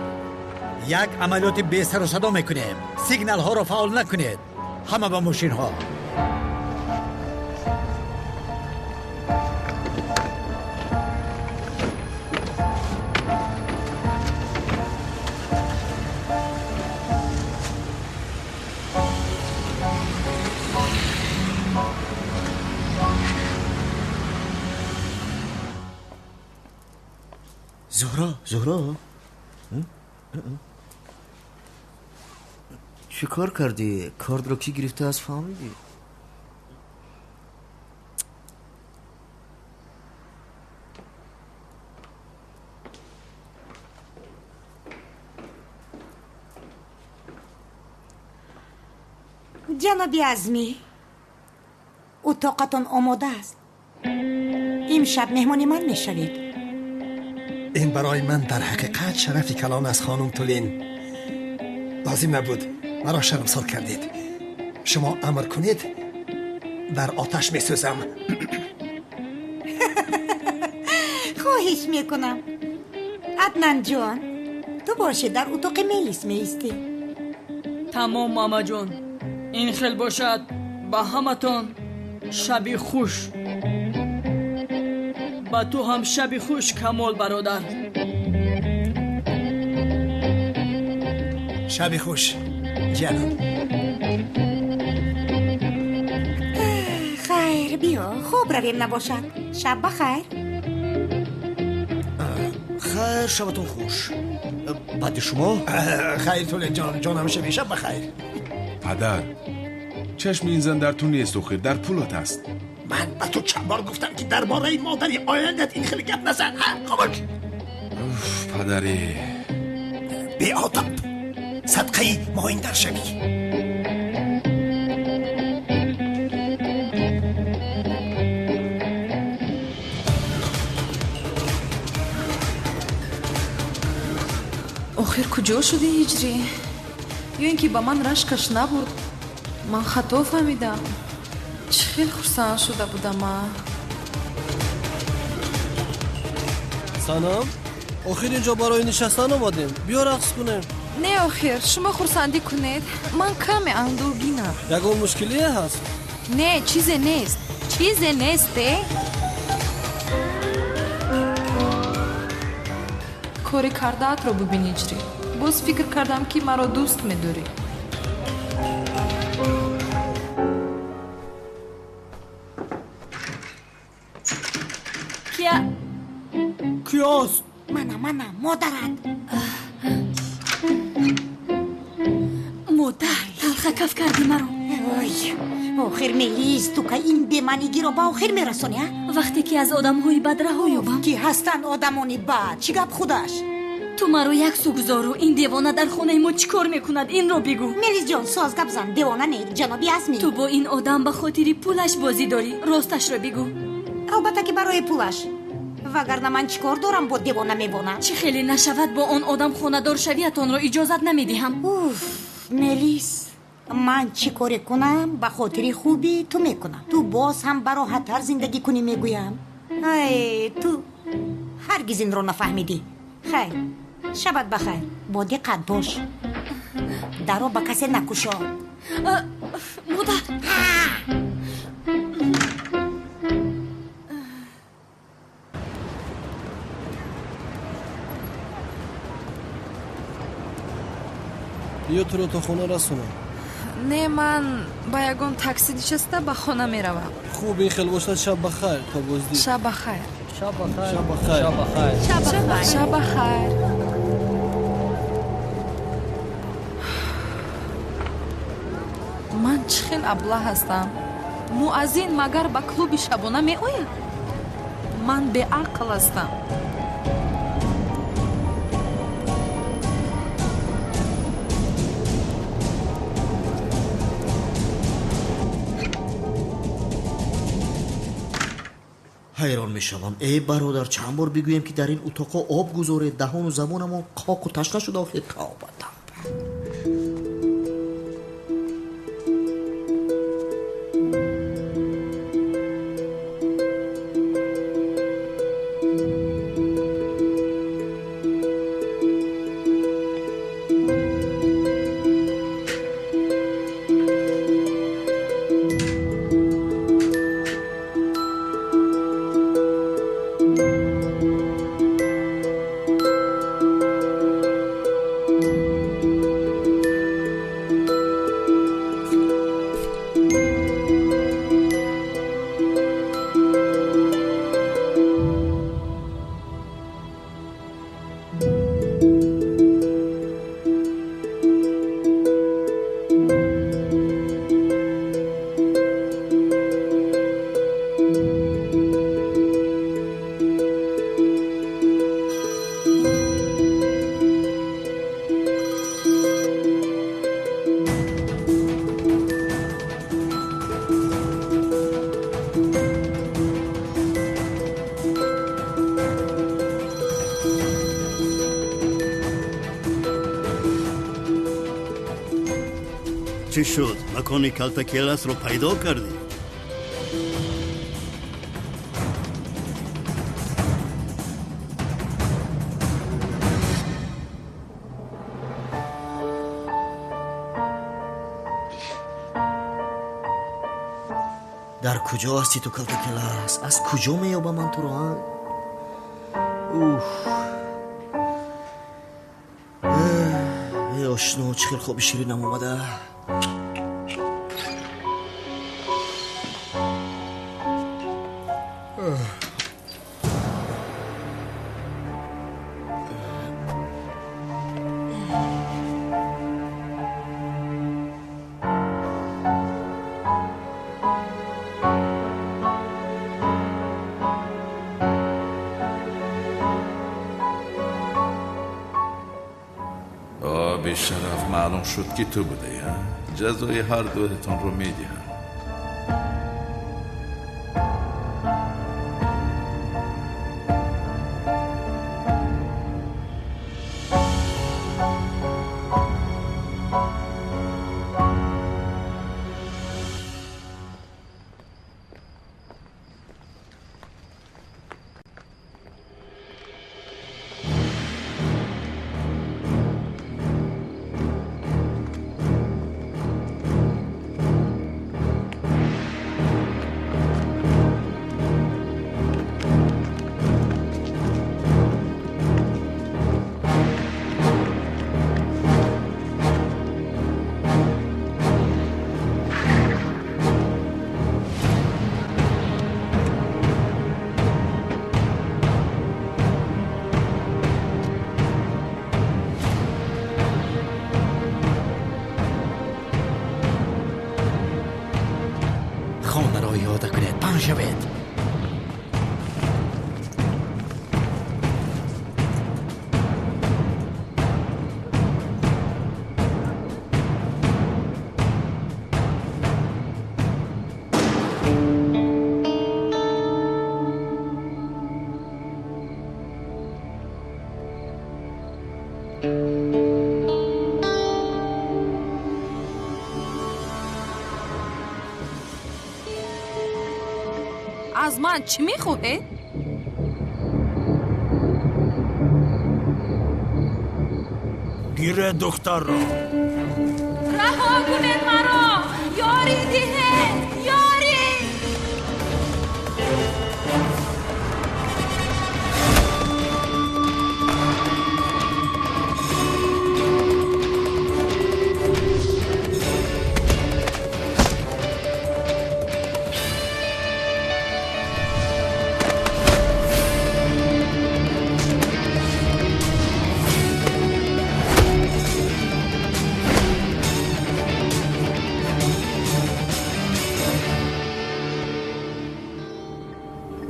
Як амалиёти бесару садо мекунем. Сигналҳоро фаъол накунед. Ҳама ба мошинҳо. Зуҳро, Зуҳро, чӣ кор кардӣ? Кортро кӣ гирифтааст, фаҳмидӣ? Ҷаноби Азмӣ, утоқатон омода аст. Имшаб меҳмони ман мешавед. Ин барои ман дар ҳақиқат шарафи калон аст, хонум Тулин. Лозим набуд, маро шармсор кардед. Шумо амр кунед, дар оташ месӯзам. Хоҳиш мекунам. Аднан ҷон, ту бошӣ дар утоқи Мелис меистӣ. Тамом, мамаҷон. Ин хел бошад, ба ҳаматон шаби хуш. Ба ту ҳам шаби хуш, Камол бародар. Шаби хуш, ҷаноб. Хайр, биё, хоб равем набошад. Шаб ба хайр. Хайр, шабатон хуш. Баъди шумо? Хайр, Тулин ҷон, ҷонам шаби шаб ба хайр. Падар, чашми ин зан дар ту нест, охир дар пулат аст. Ман ба ту чанд бор гуфтам, ки дар бораи модари ояндат ин хеле гап назан. Хомӯш. Уф, падаре. Беодоб, садқаи моиндар шавӣ. Охир куҷо шуди ҳиҷрӣ? Ё ин ки ба ман рашкаш набуд? Ман хато фаҳмидам. Чӣ хел хурсанд шуда будам, а? Санам, охир инҷо барои нишастан омадем. Биё рақс кунем. Не, охир, шумо хурсандӣ кунед. Ман каме андӯҳгинам. Ягон мушкилие ҳаст? Не, чизе нест. Чизе нест, э? Кори кардаатро бубин, ҳиҷрӣ. Боз фикр кардам, ки маро дӯст медорӣ. Киёст? Мана, мана, модарат. Модар, талха каф карди маро. Ой, охир Мелис, ту ка ин бемаънигиро ба охир мерасонӣ, а? Вақте ки аз одамҳои бад раҳо ёбам. Ки ҳастанд одамони бад, чӣ гап худаш? Ту маро як су гузору, ин девона дар хонаи мо чӣ кор мекунад, инро бигӯ. Мелисҷон, соз гап зан, девона не, ҷаноби Азмӣ. Ту бо ин одам ба хотири пулаш бозӣ дорӣ, росташро бигӯ. Албатта ки барои пулаш. Вагарна ман чӣ кор дорам бо девона мевона? Чӣ хеле нашавад, бо он одам хонадор шавиятонро иҷозат намедиҳам. Уф, Мелис, ман чӣ коре кунам, ба хотири хуби ту мекунам. Ту боз ҳам бароҳаттар зиндагӣ кунӣ мегӯям. Ай, ту ҳаргиз инро нафаҳмидӣ. Хайр, шабат бахайр, бо диққат бош. Даро ба касе накушо. Модар! Биё туро то хона расонам. Не, ман ба ягон такси нишаста ба хона меравам. Хуб, ин хел бошад, шаб бахайр, то боздид. Шаб бахайр. Шаб бахайр. Шаб бахайр. Шаб бахайр. Шаб бахайр. Ман чӣ хел аблаҳ ҳастам. Муаззин магар ба клуби шабона меояд? Ман беақл ҳастам. Ҳайрон мешавам. Э бародар, чанд бор бигӯем ки дар ин утоқҳо об гузоред, даҳону забонамон қоқу ташна шуда, охир тавба тавба. Чӣ шуд? Макони калтакеласро пайдо кардӣ? Дар куҷо ҳастӣ ту, калтакелас? Аз куҷо меёбам ман туро, а? Уф. Эй ошно, чӣ хел хоби ширинам омада. Бешараф, маълум шуд ки ту будаӣ, а? Ҷазои ҳар дуятонро медиҳам. Дур шавед. Аз ман чӣ мехоҳед? Гире духтарро. Раҳо кунед маро! Ёрӣ диҳед! Ёрӣ!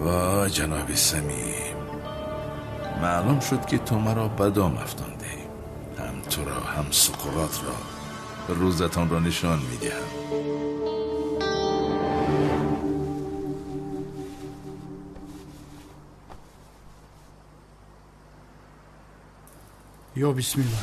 وای جناب سمیم، معلوم شد که تو مرا به دام افکندی. هم تو را هم سقراط را. روزتان را نشان میدهم. یا بسم الله.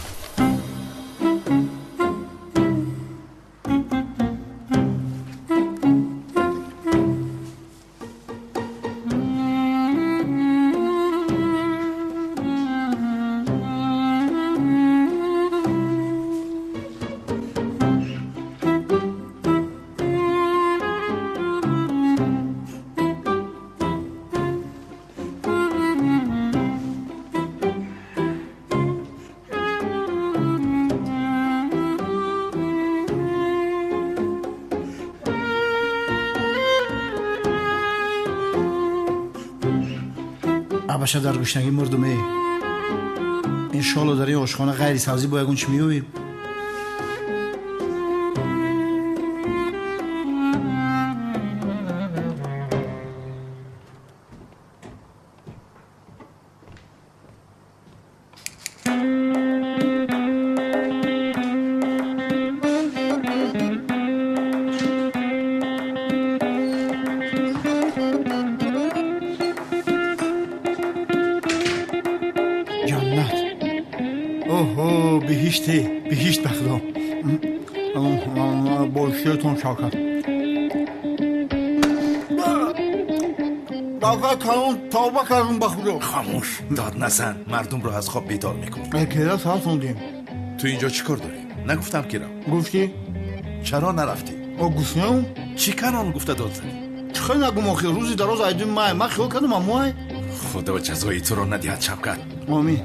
Абаша дар гушнагӣ мурдум э. Иншоалло дар ин ошхона ғайри сабзӣ бо ягон чӣ меёбем. Ҷаннат. Оҳо, биҳиште, биҳишт ба худо. Бо ширтон Шавкат. Дафъа калон тавба кардум ба худо. Хомӯш, дод назан, мардумро аз хоб бедор мекунӣ. Кера сар хондем. Ту инҷо чӣ кор дорӣ? Нагуфтам ки рав. Гуфтӣ? Чаро нарафтӣ? О, гуфтам? Чӣ канон гуфта дод задӣ? Чӣ хел нагум охир, рӯзи дароз айдум май, ман хиёл кардум аммоай. Худо ҷазои туро надиҳад, Шавкат. Омин.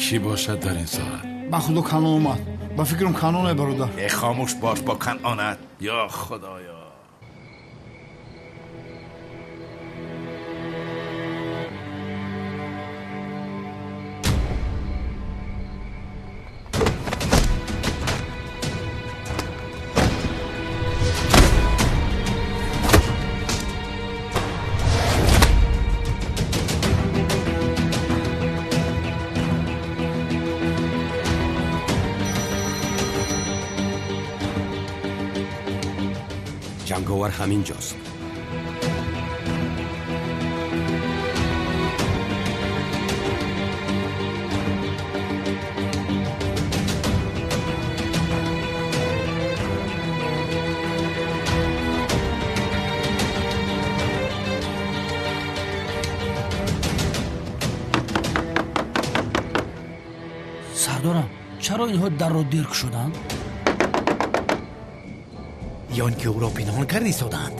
Кӣ бошад дар ин соат? Ба худо Канон омад. Ба фикрам Каноне, бародар. Э, хомӯш бош бо Канонат. Ё худоё. Ҷанговар ҳамин ҷост. Сардорам, чаро инҳо дарро дер кушоданд? Ё ин ки ӯро пинҳон карда истодаанд.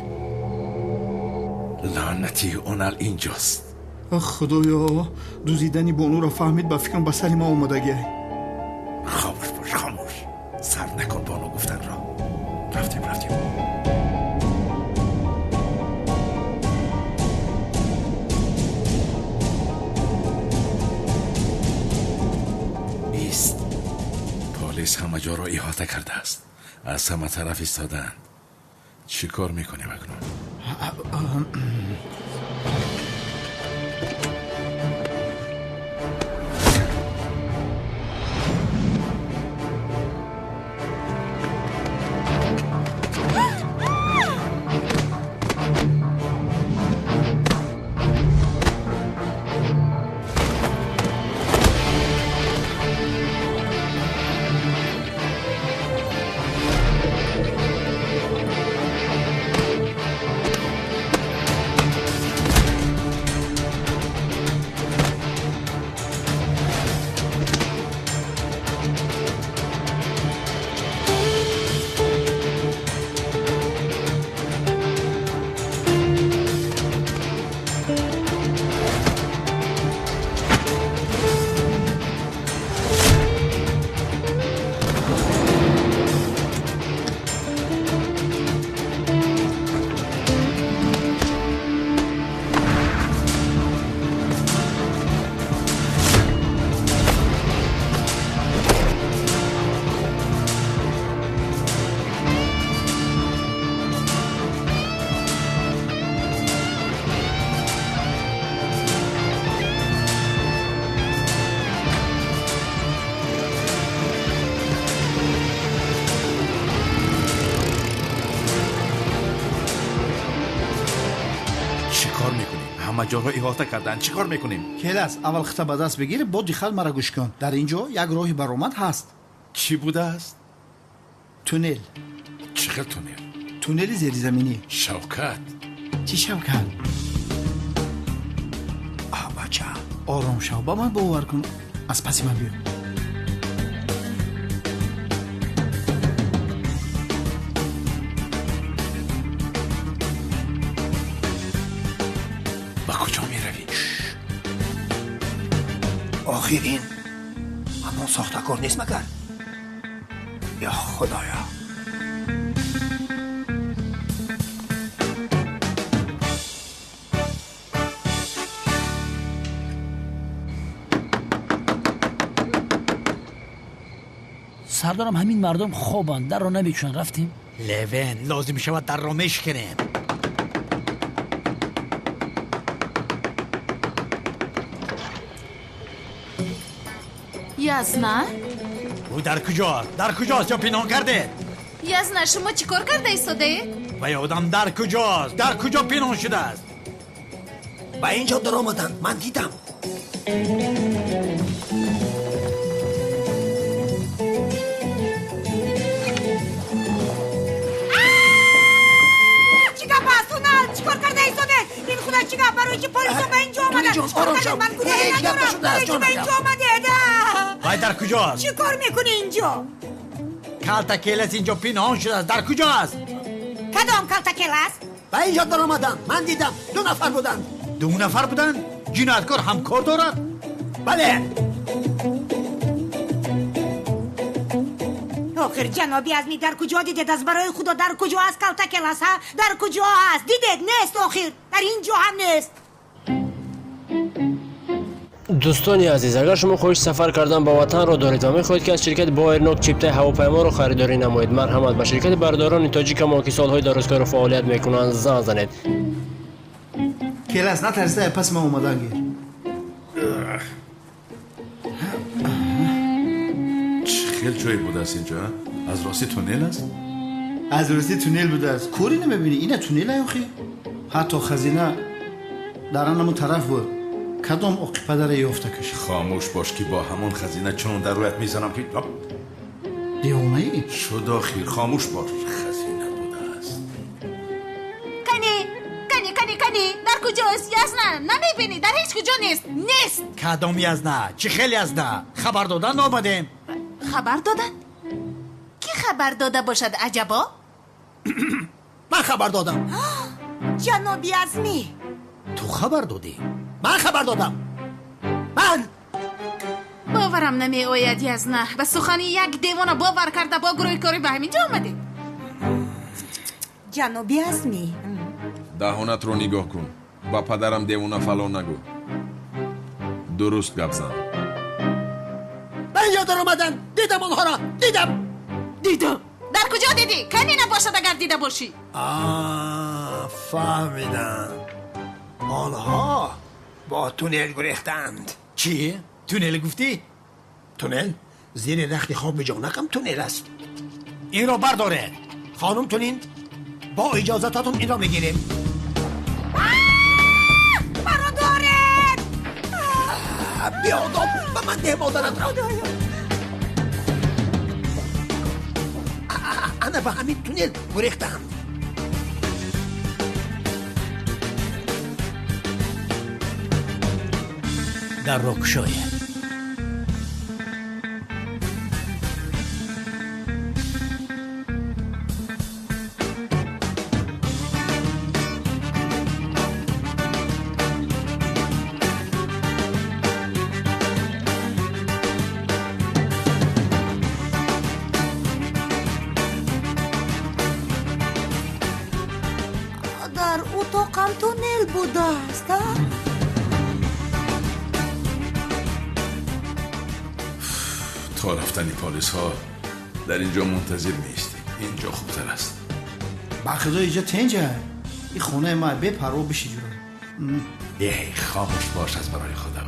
Лаънати онал инҷост. Худоё, дуздидани бонуро фаҳмид, ба фикрам ба сари ман омадагиай. Хомӯш бош, хомӯш. Сар накун бону гуфтанро. Рафтем, рафтем. Ист. Полис ҳама ҷоро иҳота кардааст. Аз ҳама тараф истодаанд. Чӣ кор мекунем акнун? Ҷоҳо иҳота карданд. Чӣ кор мекунем? Келас, аввал хита ба даст бигир, бо диққат мара гӯш кун. Дар ин ҷо як роҳи баромад ҳаст. Чӣ будааст? Туннел. Чӣ хел туннел? Туннели зеризаминӣ. Шавкат. Чӣ Шавкат? А, бача, ором шав, ба ман бовар кун. Аз паси ман биё. Охир ин ҳамон сохтакор нест магар? Ё Худоё! Сардарам, ҳамин мардум хобанд, дарро намекушанд. Рафтем? Левен, лозим шавад дарро мешиканем. Язна? Ӯ дар куҷост? Дар куҷост? Ё пинҳон кардед? Язна, шумо чӣ кор карда истодаед? Вай одам дар куҷост? Дар куҷо пинҳон шудааст? Ба ин ҷо даромаданд, ман дидам. Чӣ гап аст? Тунал, чӣ кор карда истодед? Ин худо чӣ гап? Барои чӣ полисо ба ин ҷо омаданд? Ҷон, ором шав. Ман гуноҳе надорам. Барои чӣ ба ин ҷо омадед? Вай дар куҷост? Чӣ кор мекунӣ инҷо? Калтакелас инҷо пинҳон шудааст. Дар куҷост? Кадом калтакелас? Ба ин ҷо даромаданд, ман дидам. Ду нафар буданд. Ду нафар буданд? Ҷинояткор ҳамкор дорад? Бале. Охир ҷаноби Азмӣ, дар куҷо дидед? Аз барои Худо, дар куҷо аст калтакелас? Ҳа, дар куҷо аст? Дидед? Нест. Охир дар ин ҷо ҳам нест. Дӯстони азиз, агар шумо хоҳиши сафар кардан ба ватанро доред ва мехоҳед, ки аз ширкати Боэрнок чиптаи ҳавопайморо харидорӣ намоед, марҳамат ба ширкати бародарони тоҷикамон, ки солҳои дарозкору фаъолият мекунанд, занг занед. Келас, натарсида, пас ман омадан гир. Чӣ хел ҷое будааст инҷо? Аз рости туннел аст? Аз рости туннел будааст. Кори намебинӣ? Ина туннел охи. Ҳатто хазина дар анамун тараф буд. Кадом оқи падара ёфта кашид? Хомӯш бош, ки бо ҳамон хазина чунон дар рӯят мезанам, ки девонаӣ шуд. Охир хомӯш бош, хазина будааст. Кани, кани, кани, кани, дар куҷост Язна? Намебинӣ? Дар ҳеҷ куҷо нест. Нест. Кадом Язна? Чӣ хел Язна? Хабар додан омадем. Хабар додан? Кӣ хабар дода бошад аҷабо? Ман хабар додам. Ҷаноби Азмӣ, ту хабар додӣ? Ман хабар додам. Ман боварам намеояд, Язна. Ба сухани як девона бовар карда бо гурӯҳи корӣ ба ҳамин ҷо омадед. Ҷаноби Азмӣ, даҳонатро нигоҳ кун. Ба падарам девона фалон нагӯ. Дуруст гап зан. Ба ин ҷо даромаданд. Дидам онҳоро. Дидам. Дидам. Дар куҷо дидӣ? Кани набошад агар дида бошӣ. Фаҳмидам. Онҳо бо туннел гурехтанд. Чӣ? Туннел гуфтӣ? Туннел? Зери рахти хоби ҷонакам туннел аст. Инро бардоред. Хонум Тулин, бо иҷозататон инро мегирем. Маро доред! Биодоб, ба ман деҳ модаратро. Ана ба ҳамин туннел гурехтаанд. Дарро кушоед. Дар утоқам туннел будааст, а? То рафтани полисҳо дар инҷо мунтазир меистем. Инҷо хубтар аст. Ба худо инҷо тенҷа. Ин хонаи ма бепарво биши ҷура. Эй, хомӯш бош аз барои худо.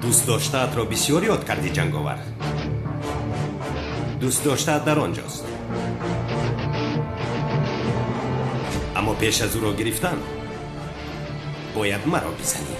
Дӯстдоштаатро бисёр ёд кардӣ, ҷанговар. Дӯстдоштаат дар он ҷост. Аммо пеш аз ӯро гирифтан бояд маро бизанӣ.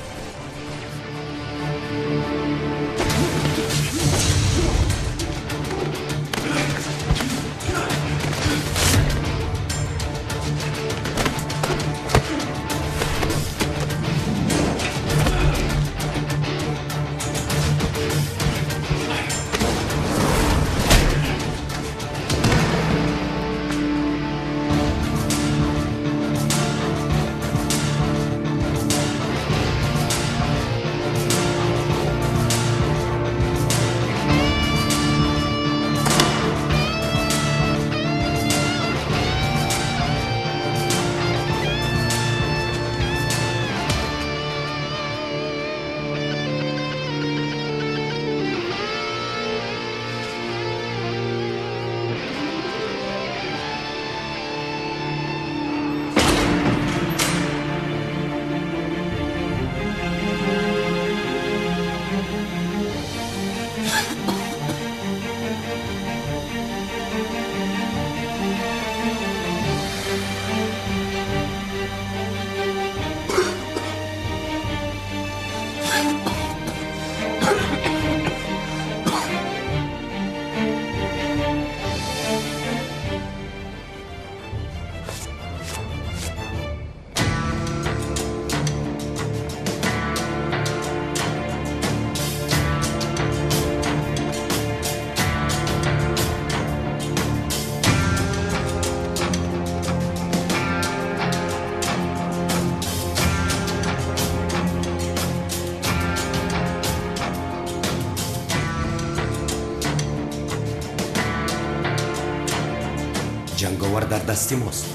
Ҷанговар дар дасти мост.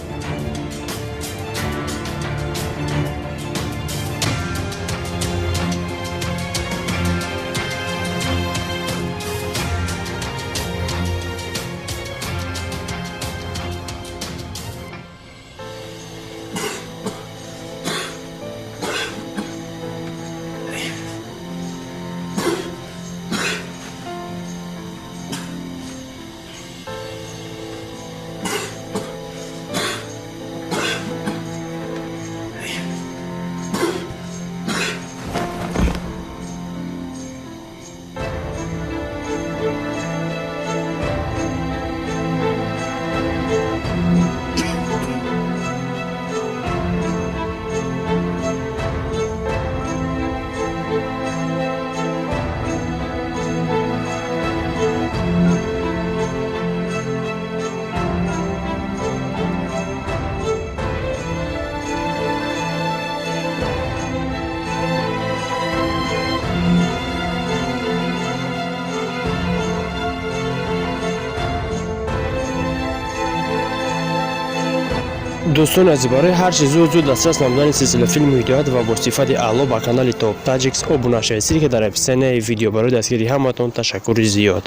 Дӯстони азиз, барои ҳарчи зуд зуд дастрас намудани силсила филми Ҳидоят ва бо сифати аъло ба канали Топ Таҷикс обуна шавед. Ссылка дар описанияи видео. Барои дастгирии ҳаматон ташаккури зиёд.